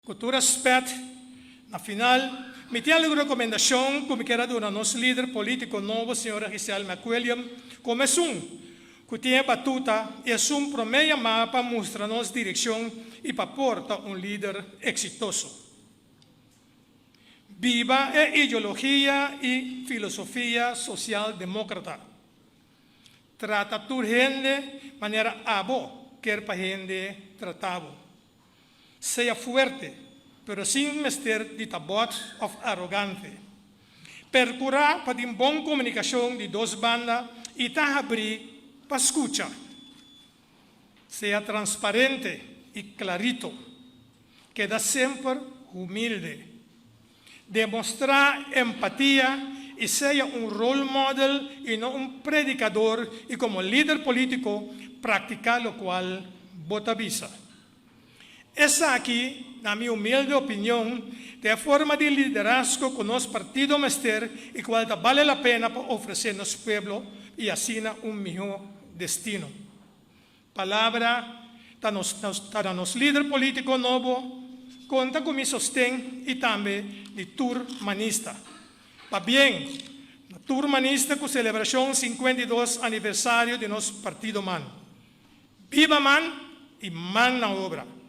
Ku tur rèspèt, na final, mi tin algun rekomendashon ku mi ke duna nos lider polítiko nobo, señora Giselle McWilliam, komo esun ku tin e batuta i esun promé yamá pa mustra nos direkshon i pa por ta un lider eksitoso. Biba e ideologia i filosofia sosialdemókrata. Trata tur hende manera abo ke pa hende trata bo. Sea fuerte, pero sin mester di ta bòt òf arogante. Perkurá pa tin bon komunikashon di dos banda i ta habrí pa skucha. Sea transparente i klarito. Keda semper humilde. Demostrá empatia i sea un role model i no un predikadó i komo lider polítiko praktiká loke bo ta bisa. Esaki, na mi humilde opinion, ta e forma di liderazgo ku nos partido mester i kual ta bale la pena pa ofresé nos pueblo i asina un mihó destino. Palabra ta nos lider polítiko nobo, konta ku mi sosten i tambe di tur manista. Pabien, tur manista ku selebrashon 52 aniversario di nos partido MAN. Biba MAN i man na obra.